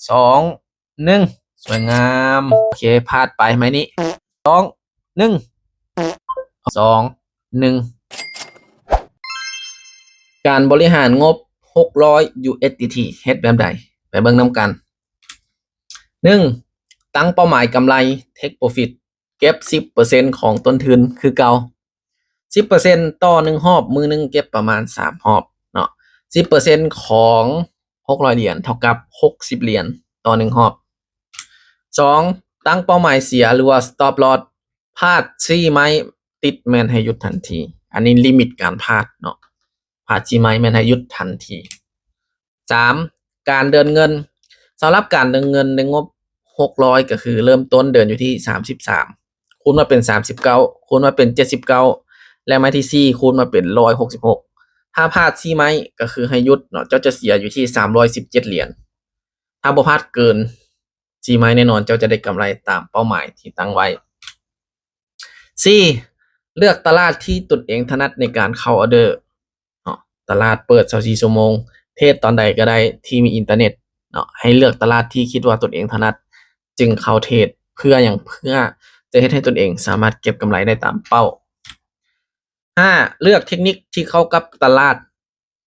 ສອງ ໜຶ່ງ ສວຍງາມ. ໂອເຄ ພາດໄປ ໄມ້ນີ້ ສອງ ໜຶ່ງ ສອງ ໜຶ່ງ. ການບໍລິຫານງົບ ຫົກຮ້ອຍ USDT ເຮັດແບບໃດ? ໄປເບິ່ງນຳກັນ. ໜຶ່ງ ຕັ້ງເປົ້າໝາຍກຳໄລ Take Profit ເກັບ ສິບເປີເຊັນ ຂອງຕົ້ນທຶນຄືເກົ່າ ສິບເປີເຊັນ ຕໍ່ໜຶ່ງຮອບ ມື້ໜຶ່ງເກັບປະມານສາມຮອບເນາະ. ສິບເປີເຊັນ ຂອງ ຫົກຮ້ອຍ ຫຼຽນ ເທົ່າກັບ ຫົກສິບ ຫຼຽນ ຕໍ່ໜຶ່ງຮອບ. ສອງ ຕັ້ງເປົ້າໝາຍເສຍ ຫຼືວ່າ Stop Loss ພາດສີ່ໄມ້ຕິດແມ່ນໃຫ້ຢຸດທັນທີ. ອັນນີ້ລິມິດການພາດເນາະ ພາດສີ່ໄມ້ແມ່ນໃຫ້ຢຸດທັນທີ. ສາມ ການເດີນເງິນ. ສຳລັບການເດີນເງິນໃນງົບ ຫົກຮ້ອຍ ກໍຄືເລີ່ມຕົ້ນເດີນຢູ່ທີ່ ສາມສິບສາມ ຄູນມາເປັນ ສາມສິບເກົ້າ ຄູນມາເປັນ ເຈັດສິບເກົ້າ ແລະ ໄມ້ທີສີ່ ຄູນມາເປັນ ຮ້ອຍຫົກສິບຫົກ. ຖ້າພາດສີ່ໄມ້ກໍຄືໃຫ້ຢຸດເນາະ ເຈົ້າຈະເສຍຢູ່ທີ່ ສາມຮ້ອຍສິບເຈັດ ຫຼຽນ. ຖ້າບໍ່ພາດເກີນສີ່ໄມ້ ແນ່ນອນເຈົ້າຈະໄດ້ກຳໄລຕາມເປົ້າໝາຍທີ່ຕັ້ງໄວ້. ສີ່ ເລືອກຕະຫຼາດທີ່ຕົນເອງຖະໜັດໃນການເຂົ້າອອເດີເນາະ. ຕະຫຼາດເປີດ ຊາວສີ່ ຊົ່ວໂມງ ເທຣດຕອນໃດກໍໄດ້ທີ່ມີອິນເຕີເນັດເນາະ. ໃຫ້ເລືອກຕະຫຼາດທີ່ຄິດວ່າຕົນເອງຖະໜັດ ຈຶ່ງເຂົ້າເທຣດ. ເພື່ອຫຍັງ? ເພື່ອຈະເຮັດໃຫ້ຕົນເອງສາມາດເກັບກຳໄລໄດ້ຕາມເປົ້າ. ຫ້າ ເລືອກເທັກນິກທີ່ເຂົ້າກັບຕະຫຼາດ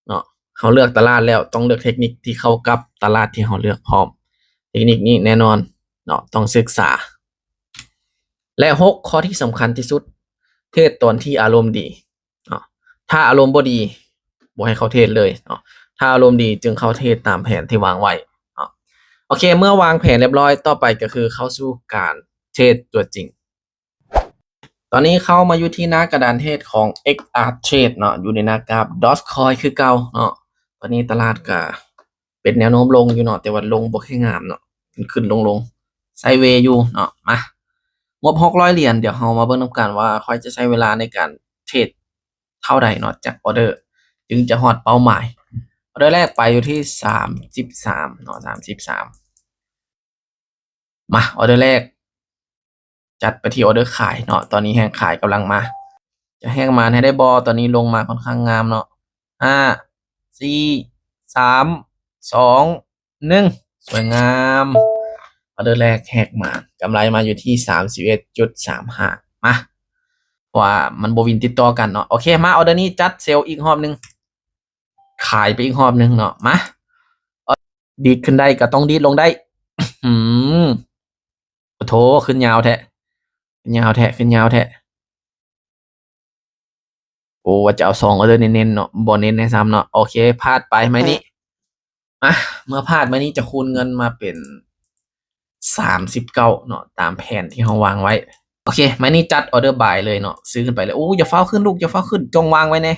ເນາະ. ເຮົາເລືອກຕະຫຼາດແລ້ວ ຕ້ອງເລືອກເທັກນິກທີ່ເຂົ້າກັບຕະຫຼາດທີ່ເຮົາເລືອກພ້ອມ. ເທັກນິກນີ້ແນ່ນອນເນາະ ຕ້ອງສຶກສາ. ແລະ ຫົກ ຂໍ້ທີ່ສຳຄັນທີ່ສຸດ ເທຣດຕອນທີ່ອາລົມດີເນາະ. ຖ້າອາລົມບໍ່ດີ ບໍ່ໃຫ້ເຂົ້າເທຣດເລີຍເນາະ. ຖ້າອາລົມດີຈຶ່ງເຂົ້າເທຣດຕາມແຜນທີ່ວາງໄວ້ເນາະ. ໂອເຄ ເມື່ອວາງແຜນຮຽບຮ້ອຍ ຕໍ່ໄປກໍຄືເຂົ້າສູ່ການເທຣດຕົວຈິງ. ຕອນນີ້ເຂົ້າມາຢູ່ທີ່ໜ້າກະດານເທຣດຂອງ XR Trade ເນາະ ຢູ່ໃນໜ້າກາບ Dogecoin ຄືເກົ່າເນາະ. ຕອນນີ້ຕະຫຼາດກະເປັນແນວໂນ້ມລົງຢູ່ເນາະ ແຕ່ວ່າລົງບໍ່ຄ່ອຍງາມເນາະ ຂຶ້ນໆລົງໆ ໄຊເວຢູ່ເນາະ. ມາ ງົບ ຫົກຮ້ອຍ ຫຼຽນ ດຽວເຮົາມາເບິ່ງນຳກັນວ່າຂ້ອຍຈະໃຊ້ເວລາໃນການເທຣດເທົ່າໃດເນາະ ຈັກອອເດີຈຶ່ງຈະຮອດເປົ້າໝາຍ. ອອເດີແລກໄປຢູ່ທີ່ ສາມສິບສາມ ເນາະ ສາມສິບສາມ. ມາ ອອເດີແລກ ຈັດໄປທີ່ອອເດີຂາຍເນາະ. ຕອນນີ້ແຮງຂາຍກຳລັງມາ ຈະແຮກມານໃຫ້ໄດ້ບໍ່? ຕອນນີ້ລົງມາຄ່ອນຂ້າງງາມເນາະ. ຫ້າ ສີ່ ສາມ ສອງ ໜຶ່ງ ສວຍງາມ. ອອເດີແລກແຮກມານ ກຳໄລມາຢູ່ທີ່ ສາມສິບເອັດຈຸດສາມຫ້າ. ມາ ເພາະວ່າມັນບໍ່ວິນຕິດຕໍ່ກັນເນາະ. ໂອເຄ ມາ ອອເດີນີ້ຈັດເຊວອີກຮອບໜຶ່ງ ຂາຍໄປອີກຮອບໜຶ່ງເນາະ. ມາ ດີດຂຶ້ນໄດ້ກໍຕ້ອງດີດລົງໄດ້. ອືມ ໂອ້ໂຖ ຂຶ້ນຍາວແທ້ ຂຶ້ນຍາວແທ້ ຂຶ້ນຍາວແທ້. ໂອ້ ວ່າຈະເອົາສອງອອເດີເນັ້ນໆເນາະ ບໍ່ເນັ້ນໃຫ້ຊ້ຳເນາະ. ໂອເຄ ພາດໄປໄມ້ນີ້. ອ່ະ ເມື່ອພາດໄມ້ນີ້ຈະຄູນເງິນມາເປັນ ສາມສິບເກົ້າ ເນາະ ຕາມແຜນທີ່ເຮົາວາງໄວ້. ໂອເຄ ໄມ້ນີ້ຈັດອອເດີບາຍເລີຍເນາະ ຊື້ຂຶ້ນໄປເລີຍ. ໂອ້ ຢ່າຟ້າວຂຶ້ນລູກ ຢ່າຟ້າວຂຶ້ນ ຈົ່ງວາງໄວ້ແດ່.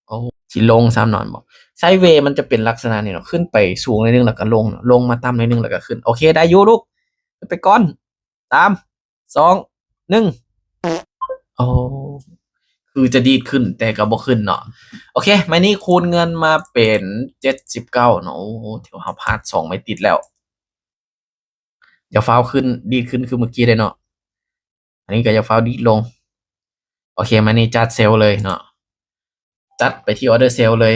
ໂອ້ ຊິລົງຊ້ຳເນາະ ບໍ່ ໄຊເວມັນຈະເປັນລັກສະນະນີ້ເນາະ ຂຶ້ນໄປສູງໜ້ອຍໜຶ່ງແລ້ວກໍລົງເນາະ ລົງມາຕ່ຳໜ້ອຍໜຶ່ງແລ້ວກໍຂຶ້ນ. ໂອເຄ ໄດ້ຢູ່ລູກ ຂຶ້ນໄປກ່ອນ. ສາມ ສອງ ໜຶ່ງ. ໂອ້ ຄືຈະດີດຂຶ້ນ ແຕ່ກໍບໍ່ຂຶ້ນເນາະ. ໂອເຄ ໄມ້ນີ້ຄູນເງິນມາເປັນ ເຈັດສິບເກົ້າ ເນາະ. ໂອ້ ຖືວ່າເຮົາພາດສອງໄມ້ຕິດແລ້ວ. ຢ່າຟ້າວຂຶ້ນ ດີດຂຶ້ນຄືເມື່ອກີ້ເດ້ເນາະ. ອັນນີ້ກໍຢ່າຟ້າວດີດລົງ. ໂອເຄ ມານີ້ຈັດເຊວເລີຍເນາະ ຈັດໄປທີ່ອອເດີເຊວເລີຍ.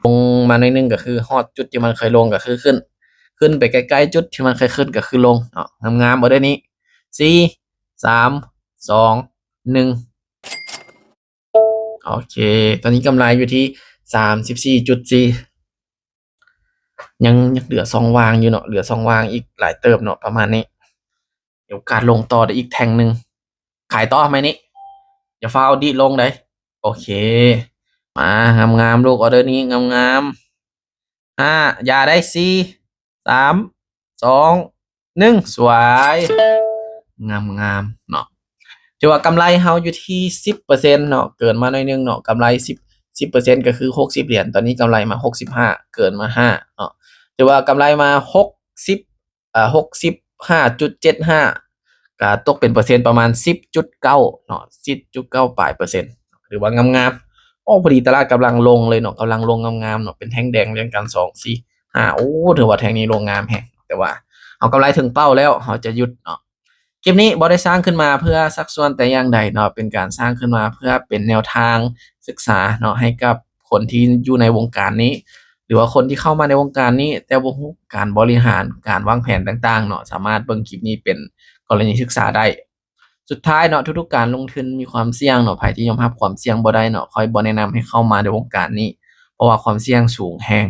ລົງມາໜ້ອຍໜຶ່ງກໍຄືຮອດຈຸດທີ່ມັນເຄີຍລົງກໍຄືຂຶ້ນ ຂຶ້ນໄປໃກ້ໆຈຸດທີ່ມັນເຄີຍຂຶ້ນກໍຄືລົງເນາະ. ງາມໆ ອອເດີນີ້. ສີ່ ສາມ ສອງ ໜຶ່ງ. ໂອເຄ ຕອນນີ້ກຳໄລຢູ່ທີ່ ສາມສິບສີ່ຈຸດສີ່. ຍັງ ຍັງເຫຼືອຊ່ອງວ່າງຢູ່ເນາະ ເຫຼືອຊ່ອງວ່າງອີກຫຼາຍເຕີບເນາະ ປະມານນີ້. ມີໂອກາດລົງຕໍ່ໄດ້ອີກແທ່ງໜຶ່ງ. ຂາຍຕໍ່ໄມ້ນີ້ ຢ່າຟ້າວດີດລົງເດ້. ໂອເຄ ມາ ງາມໆ ລູກ ອອເດີນີ້ງາມໆ. ຫ້າ ຢ່າໄດ້ ສີ່ ສາມ ສອງ ໜຶ່ງ ສວຍ ງາມໆເນາະ. ຖືວ່າກຳໄລເຮົາຢູ່ທີ່ ສິບເປີເຊັນເນາະ ເກີນມາໜ້ອຍໜຶ່ງເນາະ. ກຳໄລ ສິບ ສິບເປີເຊັນກໍຄື ຫົກສິບ ຫຼຽນ ຕອນນີ້ກຳໄລມາ ຫົກສິບຫ້າ ເກີນມາ ຫ້າ ເນາະ. ຖືວ່າກຳໄລມາ ຫົກສິບ ເອີ ຫົກສິບຫ້າຈຸດເຈັດຫ້າ ກໍຕົກເປັນເປີເຊັນປະມານ ສິບຈຸດເກົ້າ ເນາະ ສິບຈຸດເກົ້າປາຍເປີເຊັນ ຖືວ່າງາມໆ. ໂອ້ ພໍດີຕະຫຼາດກຳລັງລົງເລີຍເນາະ ກຳລັງລົງງາມໆເນາະ ເປັນແທ່ງແດງລຽງກັນ ສອງ ສີ່ ຫ້າ. ໂອ້ ຖືວ່າແທ່ງນີ້ລົງງາມແຮງ ແຕ່ວ່າເຮົາກຳໄລເຖິງເປົ້າແລ້ວ ເຮົາຈະຢຸດເນາະ. ຄລິບນີ້ບໍ່ໄດ້ສ້າງຂຶ້ນມາເພື່ອຊັກຊວນແຕ່ຢ່າງໃດເນາະ ເປັນການສ້າງຂຶ້ນມາເພື່ອເປັນແນວທາງສຶກສາເນາະ ໃຫ້ກັບຄົນທີ່ຢູ່ໃນວົງການນີ້ ຫຼືວ່າຄົນທີ່ເຂົ້າມາໃນວົງການນີ້ ແຕ່ບໍ່ຮູ້ການບໍລິຫານ ການວາງແຜນຕ່າງໆເນາະ ສາມາດເບິ່ງຄລິບນີ້ເປັນກໍລະນີສຶກສາໄດ້. ສຸດທ້າຍເນາະ ທຸກໆການລົງທຶນມີຄວາມສ່ຽງເນາະ ໃຜທີ່ຍອມຮັບຄວາມສ່ຽງບໍ່ໄດ້ເນາະ ຂ້ອຍບໍ່ແນະນຳໃຫ້ເຂົ້າມາໃນວົງການນີ້ ເພາະວ່າຄວາມສ່ຽງສູງແຮງ.